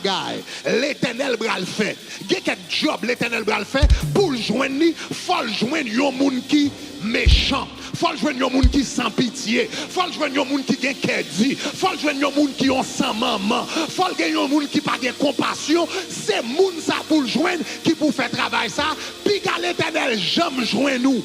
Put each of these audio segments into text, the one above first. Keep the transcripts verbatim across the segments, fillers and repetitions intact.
bagay Letènèl pral fè. Gen kèk djòb Letènèl pral fè, pou l jwenn li, fò l jwenn yon moun ki mechan. Fò l jwenn yon moun ki san pitye. Fò l jwenn yon moun ki gen kè di. Fò l jwenn yon moun ki yon san manman. Fò l gen yon moun ki pa gen konpasyon. Se moun sa pou l jwenn ki pou fè travay sa. Piga Letènèl janm jwenn ou.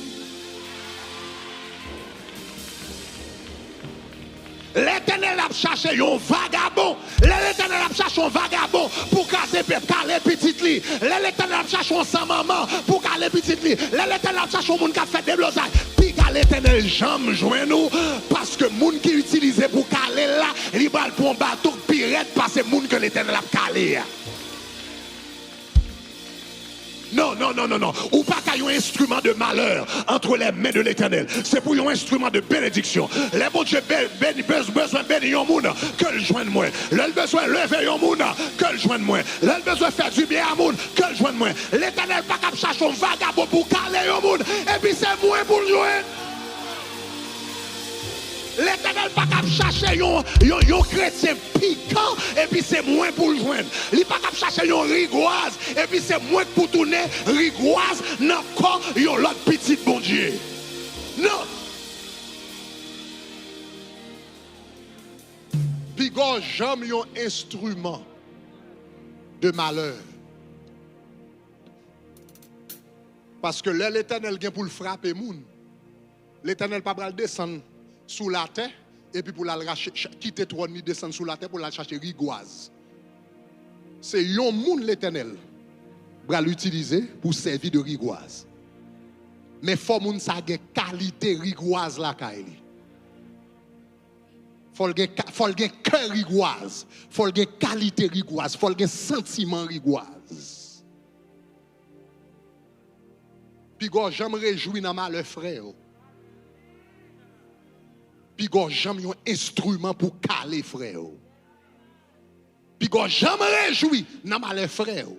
Letènèl ap chache yon vagabon. Lè Letènèl ap chache yon vagabon pou kraze pèp, kale pitit li. Lè Letènèl ap chache yon san manman pou kale pitit li. Lè Letènèl ap chache yon moun k ap fè deblozay, piga Letènèl janm jwenn ou. Paske moun ki itilize pou kale l la, li pral pran yon baton k pi rèd pase moun ke Letènèl ap kale a. Non, non, non, non, non. Ou pa ka yon instrument de malheur entre les mains de l'Éternel. Se pou yon instrument de bénédiction. Lè Bondye be- beni, bez- bezwen beni yon moun, ke l jwenn mwen. Lè l bezwen leve yon moun, ke l jwenn mwen. Lè l bezwen fè dibyen a moun, ke l jwenn mwen. Letènèl pa ka ap chache yon vagabon pou kale yon moun, epi se mwen pou l jwenn. Letènèl pa ka ap chache yon, yon, yon kretyen pikan, epi se mwen pou l jwenn. Li pa ka ap chache yon rigwaz, epi se mwen k pou tounen rigwaz nan kò yon lòt pitit Bondye. Non! Piga w janm yon enstriman de malè. Paske lè Letènèl gen pou l frape moun, Letènèl pa pral desann sou latè epi pou l al rache, ch- kite twòn li desann sou latè pou l al chache rigwaz. Se yon moun Letènèl pral itilize pou sèvi de rigwaz. Men fò moun sa gen kalite rigwaz lakay li. Fò l gen, ka- fò l gen kè rigwaz. Fò l gen kalite rigwaz. Fò l gen santiman rigwaz. Piga w janm rejwi nan malè frè w. Piga w janm yon enstriman pou kale frè w. Piga w janm rejwi nan malè frè w.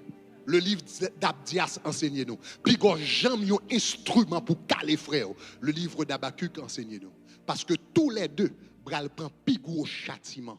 Le livre d'Abdias ansenye nou. Piga w janm yon enstriman pou kale frè w. Le livre d'Habacuc ansenye nou. Paske toulède pral pran pi gwo chatiman.